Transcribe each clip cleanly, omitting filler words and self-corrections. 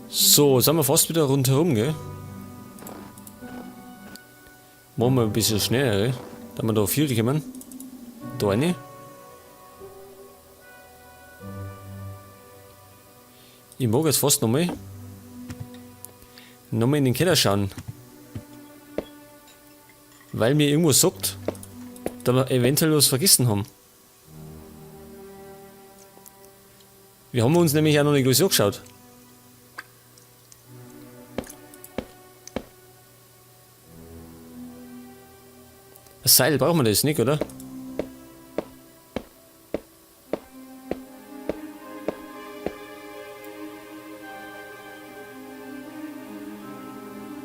So, jetzt sind wir fast wieder rundherum, gell? Machen wir ein bisschen schneller, gell? Da wir da auf 4 kommen. Da eine. Ich mag jetzt fast nochmal. Nochmal in den Keller schauen. Weil mir irgendwo sagt, da wir eventuell was vergessen haben. Wir haben uns nämlich auch noch nicht alles angeschaut. Das Seil brauchen wir das nicht, oder?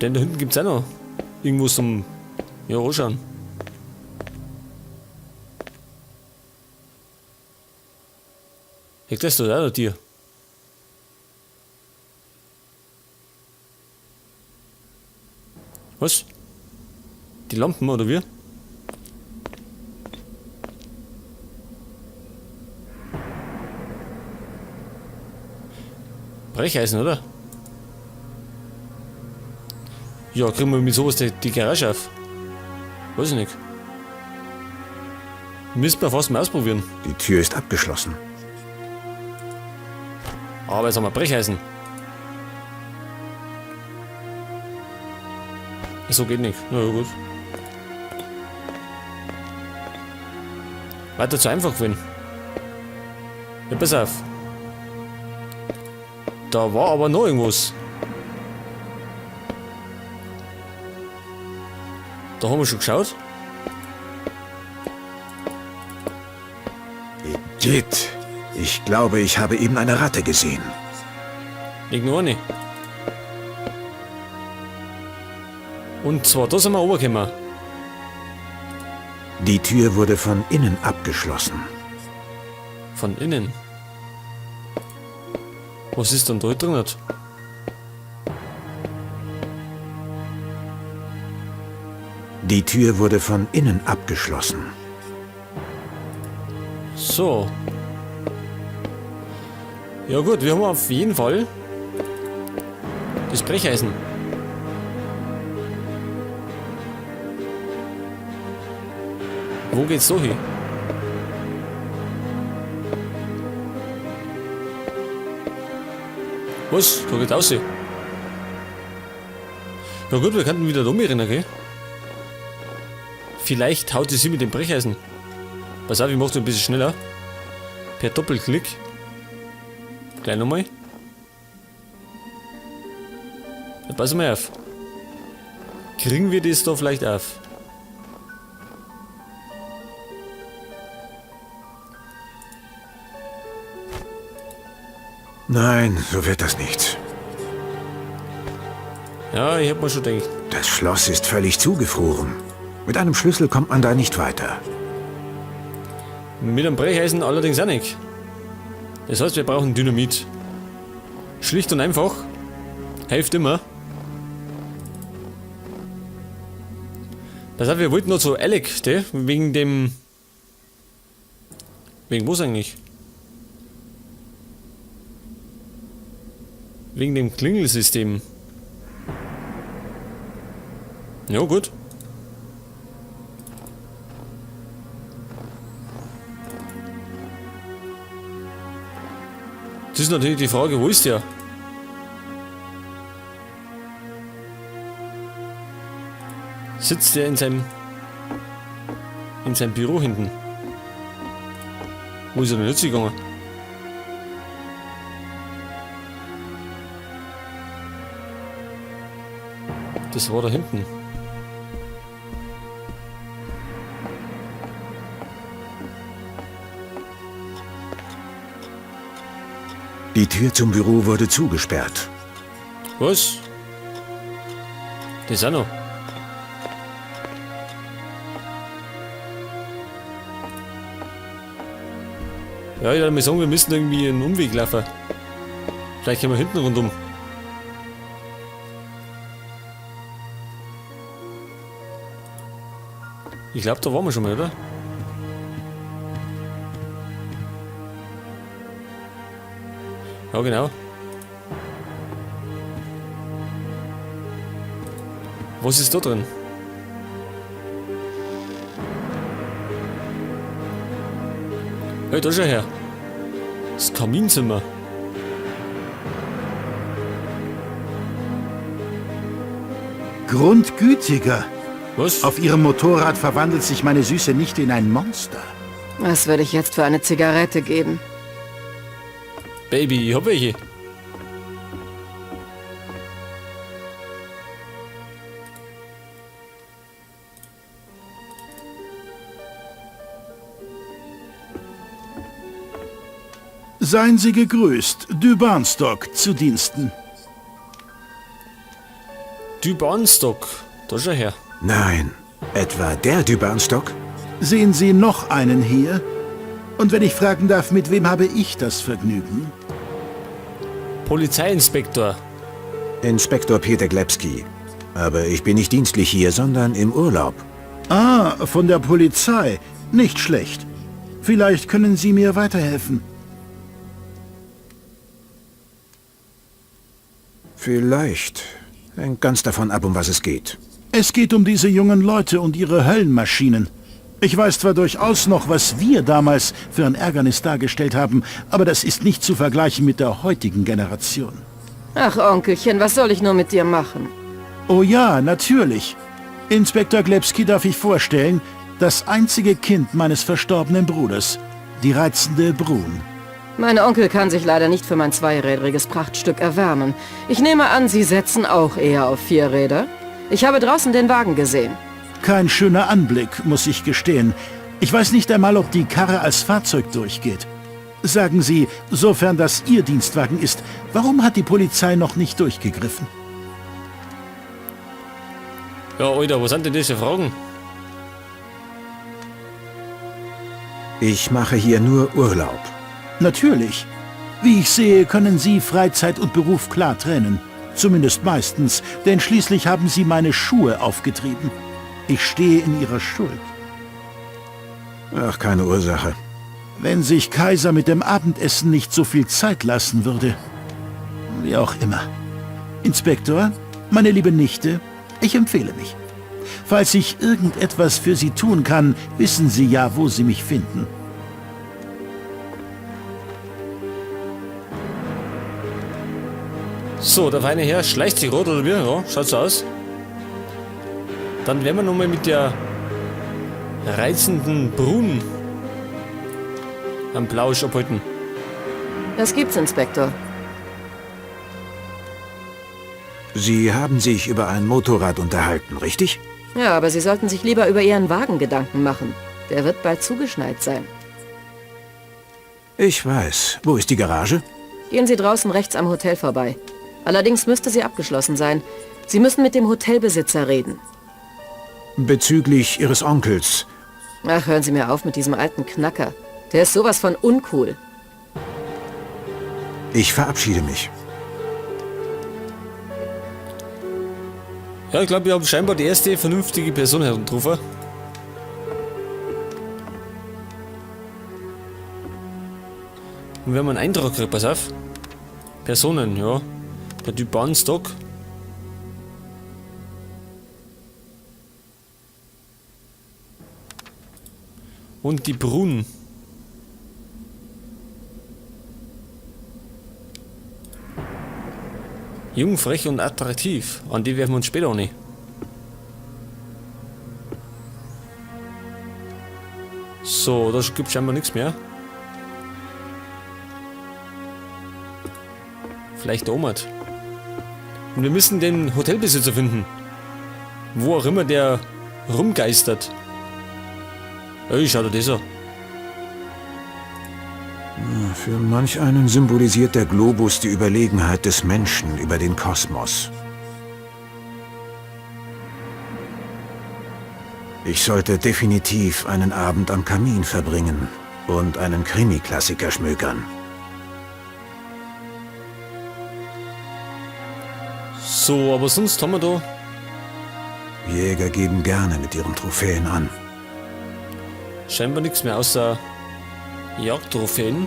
Denn da hinten gibt's auch noch irgendwo zum, ja, anschauen. Hängt das da auch noch dir? Was? Die Lampen, oder wie? Brecheisen, oder? Ja, kriegen wir mit sowas die Garage auf? Weiß ich nicht. Müssen wir fast mal ausprobieren. Die Tür ist abgeschlossen. Aber jetzt haben wir Brecheisen. So geht nicht. Na ja, gut. Weiter zu einfach gewesen. Ja, pass auf. Da war aber noch irgendwas. Da haben wir schon geschaut. Igitt. Ich glaube, ich habe eben eine Ratte gesehen. Liegt noch eine. Und zwar, da sind wir runtergekommen. Die Tür wurde von innen abgeschlossen. Von innen? Was ist denn da drin? Die Tür wurde von innen abgeschlossen. So. Ja gut, wir haben auf jeden Fall das Brecheisen. Wo geht's so hin? Was? Da geht's raus. Na gut, wir könnten wieder rumrennen, okay? Vielleicht haut sie mit dem Brecheisen. Pass auf, ich mach das ein bisschen schneller. Per Doppelklick. Gleich nochmal. Ja, pass mal auf. Kriegen wir das da vielleicht auf? Nein, so wird das nichts. Ja, ich hab mir schon gedacht. Das Schloss ist völlig zugefroren. Mit einem Schlüssel kommt man da nicht weiter. Mit einem Brecheisen allerdings auch nicht. Das heißt, wir brauchen Dynamit. Schlicht und einfach. Hilft immer. Pass auf, wir wollten noch zu Alec, de? Wegen dem... Wegen was eigentlich? Wegen dem Klingelsystem. Ja, gut. Das ist natürlich die Frage, wo ist der? Sitzt der in seinem Büro hinten? Wo ist er denn jetzt gegangen? Das war da hinten. Die Tür zum Büro wurde zugesperrt. Was? Das ist auch noch. Ja, ich würde mal sagen, wir müssen irgendwie einen Umweg laufen. Vielleicht können wir hinten rundum. Ich glaub, da waren wir schon mal, oder? Ja, genau. Was ist da drin? Hey, da schau her. Das Kaminzimmer. Grundgütiger. Was? Auf ihrem Motorrad verwandelt sich meine süße Nichte in ein Monster. Was würde ich jetzt für eine Zigarette geben? Baby, ich hab welche. Seien Sie gegrüßt, Dubanstock zu Diensten. Dubanstock. Da schau her. Nein, etwa der Dubanstock? Sehen Sie noch einen hier? Und wenn ich fragen darf, mit wem habe ich das Vergnügen? Polizeiinspektor. Inspektor Peter Glebski. Aber ich bin nicht dienstlich hier, sondern im Urlaub. Ah, von der Polizei. Nicht schlecht. Vielleicht können Sie mir weiterhelfen. Vielleicht. Hängt ganz davon ab, um was es geht. Es geht um diese jungen Leute und ihre Höllenmaschinen. Ich weiß zwar durchaus noch, was wir damals für ein Ärgernis dargestellt haben, aber das ist nicht zu vergleichen mit der heutigen Generation. Ach, Onkelchen, was soll ich nur mit dir machen? Oh ja, natürlich. Inspektor Glebski darf ich vorstellen, das einzige Kind meines verstorbenen Bruders, die reizende Brun. Mein Onkel kann sich leider nicht für mein zweirädriges Prachtstück erwärmen. Ich nehme an, Sie setzen auch eher auf vier Räder? Ich habe draußen den Wagen gesehen. Kein schöner Anblick, muss ich gestehen. Ich weiß nicht einmal, ob die Karre als Fahrzeug durchgeht. Sagen Sie, sofern das Ihr Dienstwagen ist, warum hat die Polizei noch nicht durchgegriffen? Ja, Alter, was sind denn das für Fragen? Ich mache hier nur Urlaub. Natürlich. Wie ich sehe, können Sie Freizeit und Beruf klar trennen. Zumindest meistens, denn schließlich haben Sie meine Schuhe aufgetrieben. Ich stehe in Ihrer Schuld. Ach, keine Ursache. Wenn sich Kaiser mit dem Abendessen nicht so viel Zeit lassen würde. Wie auch immer. Inspektor, meine liebe Nichte, ich empfehle mich. Falls ich irgendetwas für Sie tun kann, wissen Sie ja, wo Sie mich finden. So, der feine Herr schleicht sich rot oder wie? Ja, schaut so aus. Dann werden wir nochmal mit der reizenden Brun am Plausch abhalten. Was gibt's, Inspektor? Sie haben sich über ein Motorrad unterhalten, richtig? Ja, aber Sie sollten sich lieber über Ihren Wagen Gedanken machen. Der wird bald zugeschneit sein. Ich weiß. Wo ist die Garage? Gehen Sie draußen rechts am Hotel vorbei. Allerdings müsste sie abgeschlossen sein. Sie müssen mit dem Hotelbesitzer reden. Bezüglich Ihres Onkels. Ach, hören Sie mir auf mit diesem alten Knacker. Der ist sowas von uncool. Ich verabschiede mich. Ja, ich glaube, wir haben scheinbar die erste vernünftige Person heruntergerufen. Und wir haben einen Eintrag gekriegt, pass auf. Personen, ja. Der Typ Bahnstock. Und die Brun. Jung, frech und attraktiv. An die werfen wir uns später auch nicht. So, da gibt scheinbar nichts mehr. Vielleicht der Omad. Und wir müssen den Hotelbesitzer finden. Wo auch immer der rumgeistert. Ey, schau dir das an. Für manch einen symbolisiert der Globus die Überlegenheit des Menschen über den Kosmos. Ich sollte definitiv einen Abend am Kamin verbringen und einen Krimi-Klassiker schmökern. So, aber sonst haben wir da Jäger geben gerne mit ihren Trophäen an. scheinbar nichts mehr außer Jagdtrophäen.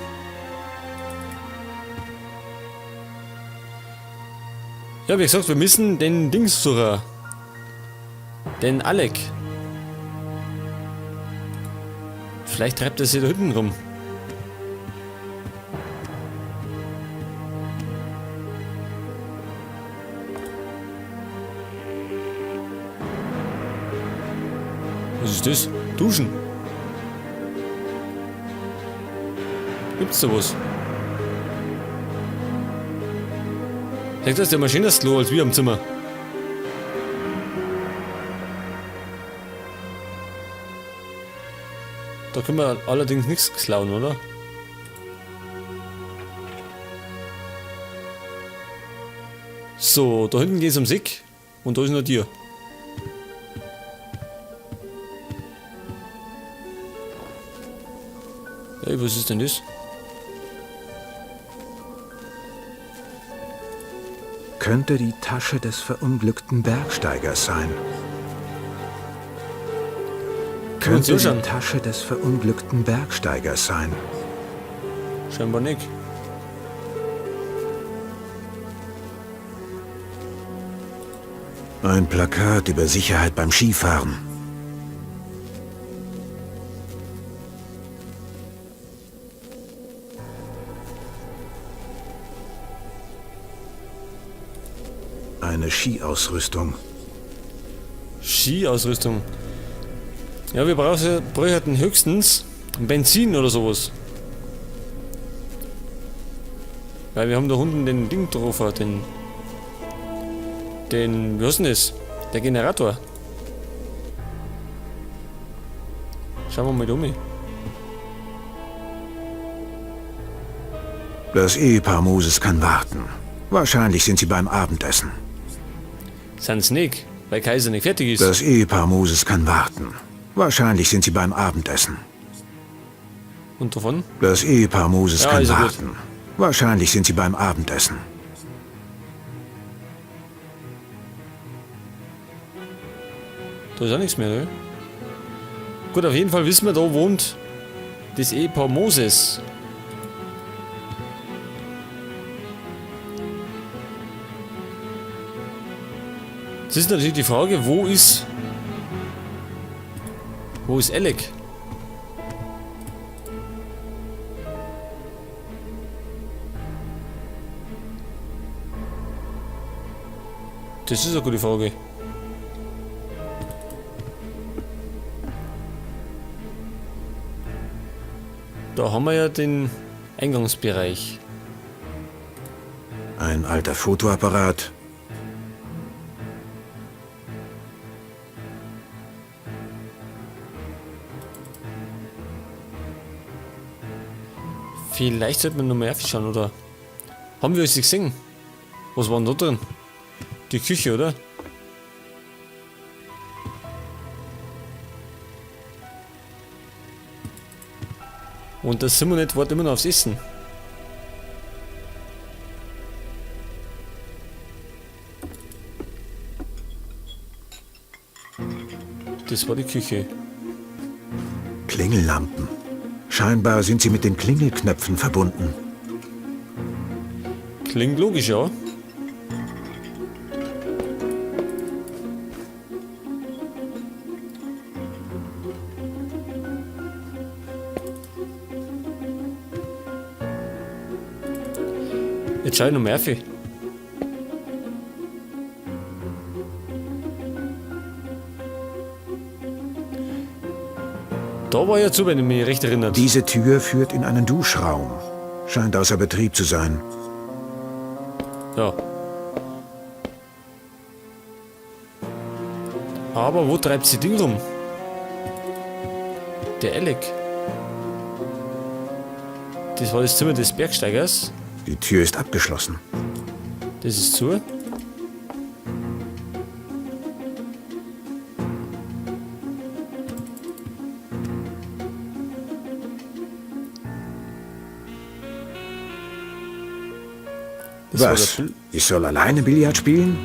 Ja, wie gesagt, wir müssen den Dings suchen. Den Alec. Vielleicht treibt er sich da hinten rum. Was ist das? Duschen. Gibt's da was? Sagt das der Maschine das Klo als wir am Zimmer. Da können wir allerdings nichts klauen, oder? So, da hinten geht's ums Eck und da ist noch Tier. Ey, was ist denn das? Könnte die Tasche des verunglückten Bergsteigers sein. Könnte die Tasche des verunglückten Bergsteigers sein. Scheinbar nicht. Ein Plakat über Sicherheit beim Skifahren. Eine Skiausrüstung. Skiausrüstung. Ja, wir bräuchten höchstens Benzin oder sowas. Weil wir haben da unten den Ding drauf, den, wie heißt denn das? Der Generator. Schauen wir mal um. Das Ehepaar Moses kann warten. Wahrscheinlich sind sie beim Abendessen. Sind's nicht, weil Kaiser nicht fertig ist. Das Ehepaar Moses kann warten. Wahrscheinlich sind sie beim Abendessen. Und davon? Das Ehepaar Moses Ja, kann ist ja gut. warten. Wahrscheinlich sind sie beim Abendessen. Da ist auch nichts mehr, ne? Gut, auf jeden Fall wissen wir, da wohnt das Ehepaar Moses. Das ist natürlich die Frage, wo ist Alec? Das ist eine gute Frage. Da haben wir ja den Eingangsbereich. Ein alter Fotoapparat. Vielleicht sollte man noch mehr schauen, oder? Haben wir uns gesehen? Was war denn da drin? Die Küche, oder? Und das Simonet wartet immer noch aufs Essen. Das war die Küche. Klingellampen. Scheinbar sind sie mit den Klingelknöpfen verbunden. Klingt logisch, ja. Jetzt schau ich noch Murphy. Da war ja zu, wenn ich mich recht erinnere. Diese Tür führt in einen Duschraum. Scheint außer Betrieb zu sein. Ja. Aber wo treibt sie Ding rum? Der Alec. Das war das Zimmer des Bergsteigers. Die Tür ist abgeschlossen. Das ist zu. Das war Was? der Bill- Ich soll alleine Billard spielen?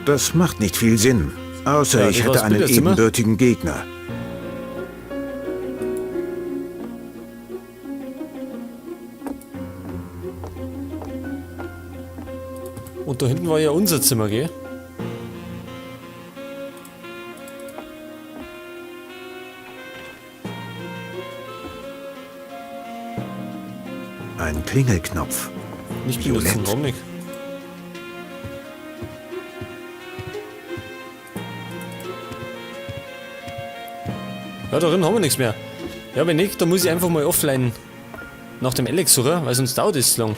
Das macht nicht viel Sinn. Außer Ja, ich das war hätte das einen Billardzimmer. ebenbürtigen Gegner. Und da hinten war ja unser Zimmer, gell? Ein Klingelknopf. Nicht benutzen, Violett. warum nicht? Ja, darin haben wir nichts mehr. Ja, wenn nicht, dann muss ich einfach mal offline nach dem Alex suchen, weil sonst dauert es zu lang.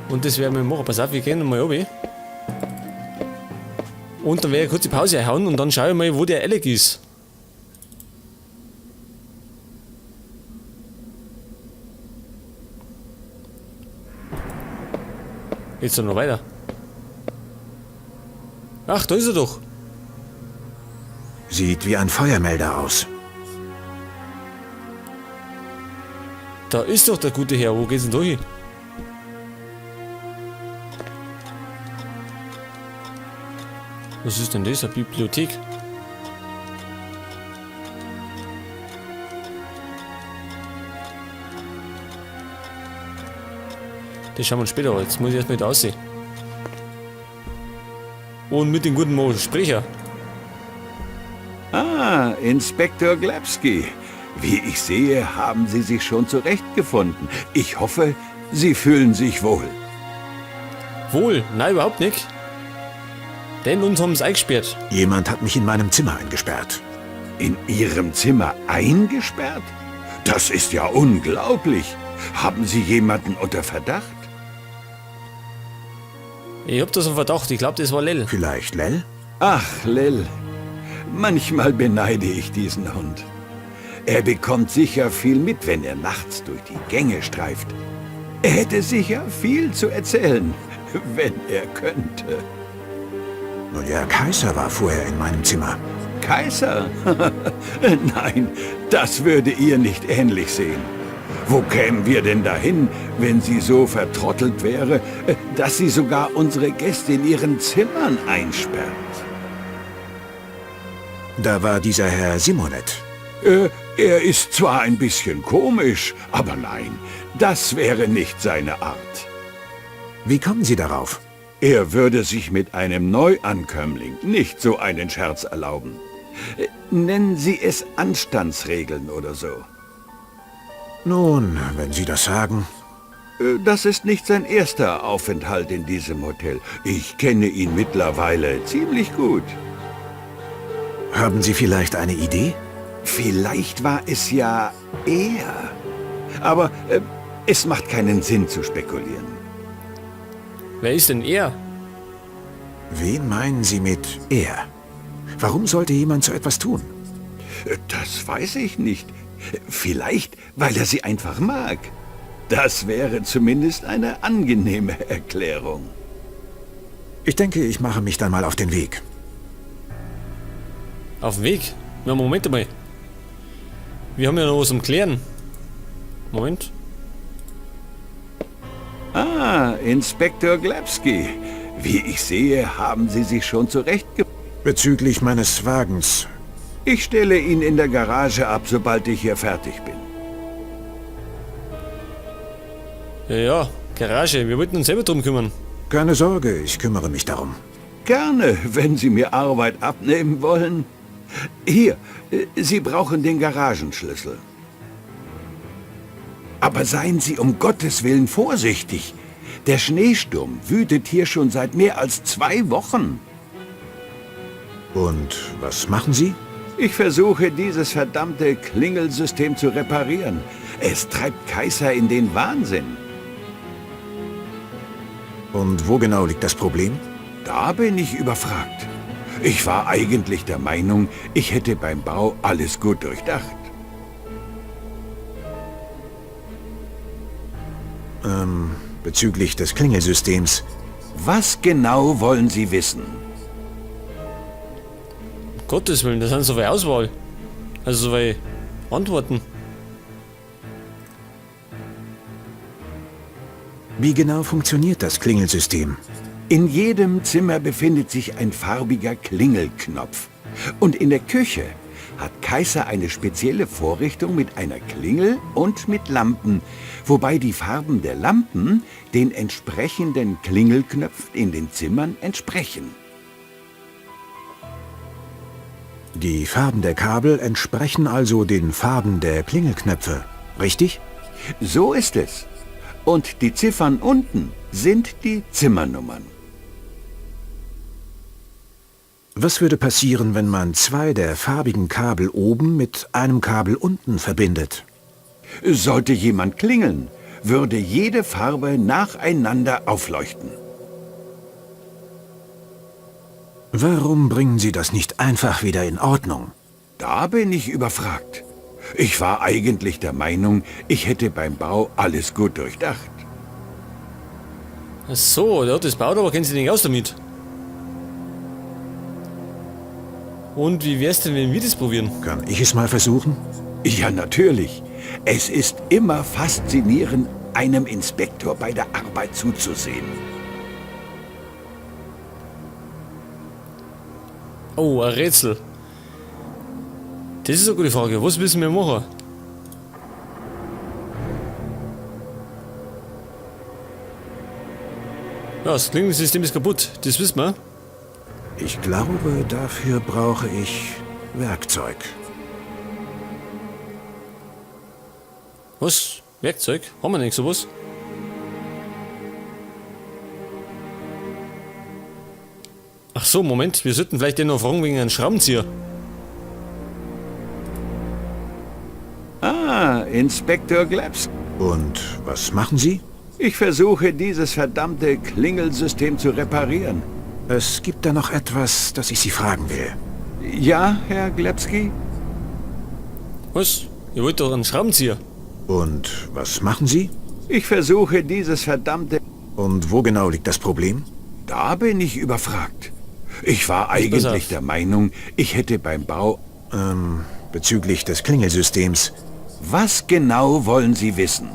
Und das werden wir machen. Pass auf, wir gehen mal runter. Und dann werde ich kurz die Pause einhauen und dann schaue ich mal, wo der Alec ist. Geht's dann noch weiter? Ach, da ist er doch. Sieht wie ein Feuermelder aus. Da ist doch der gute Herr. Wo geht's denn da hin? Was ist denn das? Eine Bibliothek? Das schauen wir uns später an. Jetzt muss ich erstmal da aussehen. Und mit dem guten Mo Sprecher. Ah, Inspektor Glebski. Wie ich sehe, haben Sie sich schon zurechtgefunden. Ich hoffe, Sie fühlen sich wohl. Wohl? Nein, überhaupt nicht. Denn uns haben sie eingesperrt. Jemand hat mich in meinem Zimmer eingesperrt. In Ihrem Zimmer eingesperrt? Das ist ja unglaublich. Haben Sie jemanden unter Verdacht? Ich hab da so einen Verdacht. Ich glaub, das war Lel. Vielleicht Lel? Ach, Lel. Manchmal beneide ich diesen Hund. Er bekommt sicher viel mit, wenn er nachts durch die Gänge streift. Er hätte sicher viel zu erzählen, wenn er könnte. Nun ja, Kaiser war vorher in meinem Zimmer. Kaiser? Nein, das würde ihr nicht ähnlich sehen. Wo kämen wir denn dahin, wenn sie so vertrottelt wäre, dass sie sogar unsere Gäste in ihren Zimmern einsperrt? Da war dieser Herr Simonet. Er ist zwar ein bisschen komisch, aber nein, das wäre nicht seine Art. Wie kommen Sie darauf? Er würde sich mit einem Neuankömmling nicht so einen Scherz erlauben. Nennen Sie es Anstandsregeln oder so. Nun, wenn Sie das sagen. Das ist nicht sein erster Aufenthalt in diesem Hotel. Ich kenne ihn mittlerweile ziemlich gut. Haben Sie vielleicht eine Idee? Vielleicht war es ja er. Aber es macht keinen Sinn zu spekulieren. Wer ist denn er? Wen meinen Sie mit er? Warum sollte jemand so etwas tun? Das weiß ich nicht. Vielleicht, weil er sie einfach mag. Das wäre zumindest eine angenehme Erklärung. Ich denke, ich mache mich dann mal auf den Weg. Auf den Weg? Na, Moment einmal. Wir haben ja noch was zum Klären. Moment. Ah, Inspektor Glebski. Wie ich sehe, haben Sie sich schon zurechtge- Bezüglich meines Wagens. Ich stelle ihn in der Garage ab, sobald ich hier fertig bin. Ja, ja, Garage. Wir wollten uns selber drum kümmern. Keine Sorge, ich kümmere mich darum. Gerne, wenn Sie mir Arbeit abnehmen wollen. Hier, Sie brauchen den Garagenschlüssel. Aber seien Sie um Gottes Willen vorsichtig. Der Schneesturm wütet hier schon seit mehr als 2 Wochen. Und was machen Sie? Ich versuche, dieses verdammte Klingelsystem zu reparieren. Es treibt Kaiser in den Wahnsinn. Und wo genau liegt das Problem? Da bin ich überfragt. Ich war eigentlich der Meinung, ich hätte beim Bau alles gut durchdacht. Bezüglich des Klingelsystems. Was genau wollen Sie wissen? Um Gottes Willen, das sind so viele Auswahl. Also so viele Antworten. Wie genau funktioniert das Klingelsystem? In jedem Zimmer befindet sich ein farbiger Klingelknopf. Und in der Küche hat Kaiser eine spezielle Vorrichtung mit einer Klingel und mit Lampen, wobei die Farben der Lampen den entsprechenden Klingelknöpfen in den Zimmern entsprechen. Die Farben der Kabel entsprechen also den Farben der Klingelknöpfe, richtig? So ist es. Und die Ziffern unten sind die Zimmernummern. Was würde passieren, wenn man zwei der farbigen Kabel oben mit einem Kabel unten verbindet? Sollte jemand klingeln, würde jede Farbe nacheinander aufleuchten. Warum bringen Sie das nicht einfach wieder in Ordnung? Da bin ich überfragt. Ich war eigentlich der Meinung, ich hätte beim Bau alles gut durchdacht. Ach so, der hat das gebaut, aber kennt sich nicht aus damit. Und wie wär's denn, wenn wir das probieren? Kann ich es mal versuchen? Ja, natürlich. Es ist immer faszinierend, einem Inspektor bei der Arbeit zuzusehen. Oh, ein Rätsel. Das ist eine gute Frage. Was müssen wir machen? Ja, das Klingelsystem ist kaputt. Das wissen wir. Ich glaube, dafür brauche ich Werkzeug. Was? Werkzeug? Haben wir nicht sowas? Ach so, Moment. Wir sollten vielleicht den noch fragen wegen einem Schraubenzieher. Ah, Inspektor Glebs. Und was machen Sie? Ich versuche, dieses verdammte Klingelsystem zu reparieren. Es gibt da noch etwas, das ich Sie fragen will. Ja, Herr Glebski? Was? Ihr wollt doch einen Schraubenzieher. Und was machen Sie? Ich versuche, dieses verdammte... Und wo genau liegt das Problem? Da bin ich überfragt. Ich war pass eigentlich auf. der Meinung, ich hätte beim Bau... Bezüglich des Klingelsystems. Was genau wollen Sie wissen?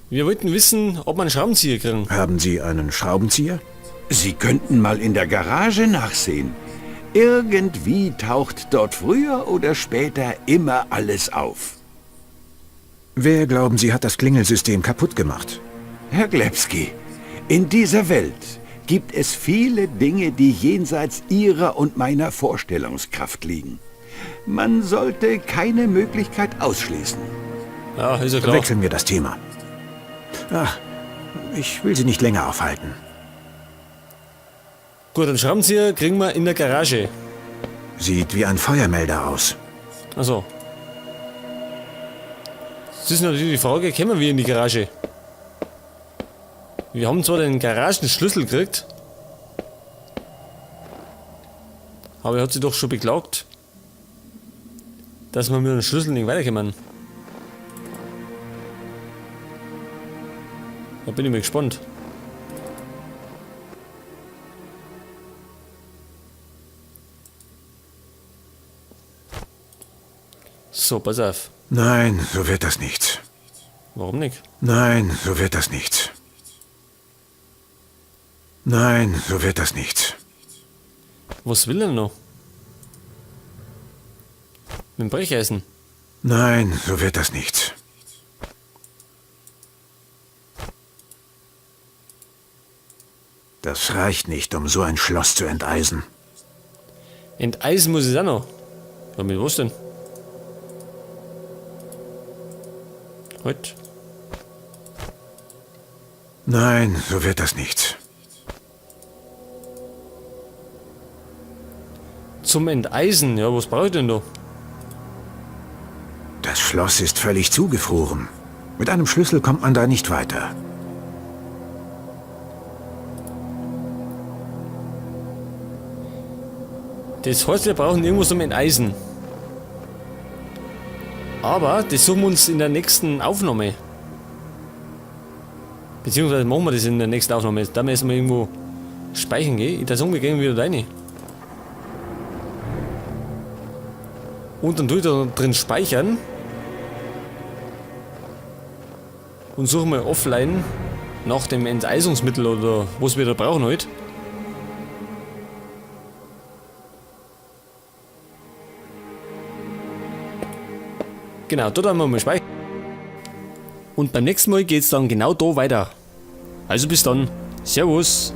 Wir wollten wissen, ob wir einen Schraubenzieher kriegen. Haben Sie einen Schraubenzieher? Sie könnten mal in der Garage nachsehen. Irgendwie taucht dort früher oder später immer alles auf. Wer, glauben Sie, hat das Klingelsystem kaputt gemacht? Herr Glebski, in dieser Welt gibt es viele Dinge, die jenseits Ihrer und meiner Vorstellungskraft liegen. Man sollte keine Möglichkeit ausschließen. Ja, ist ja klar. Wechseln wir das Thema. Ach, ich will Sie nicht länger aufhalten. Gut, einen Schraubenzieher kriegen wir in der Garage. Sieht wie ein Feuermelder aus. Also. Das ist natürlich die Frage, kommen wir in die Garage? Wir haben zwar den Garagenschlüssel gekriegt, aber er hat sich doch schon beklagt, dass wir mit dem Schlüssel nicht weiterkommen. Da bin ich mal gespannt. So, pass auf. Nein, so wird das nichts. Warum nicht? Nein, so wird das nichts. Nein, so wird das nichts. Was will er noch? Mit dem Brecheisen. Nein, so wird das nichts. Das reicht nicht, um so ein Schloss zu enteisen. Enteisen muss ich auch noch. Ja, mit was denn? Halt. Nein, so wird das nichts. Zum Enteisen? Ja, was brauche ich denn da? Das Schloss ist völlig zugefroren. Mit einem Schlüssel kommt man da nicht weiter. Das heißt, wir brauchen irgendwas zum Enteisen. Aber das suchen wir uns in der nächsten Aufnahme. Beziehungsweise machen wir das in der nächsten Aufnahme. Da müssen wir irgendwo speichern gehen. Ich würde sagen, wir gehen wieder rein. Und dann tue ich da drin speichern. Und suchen wir offline nach dem Enteisungsmittel oder was wir da brauchen halt. Genau, dort haben wir mal speichern. Und beim nächsten Mal geht's dann genau da weiter. Also bis dann. Servus.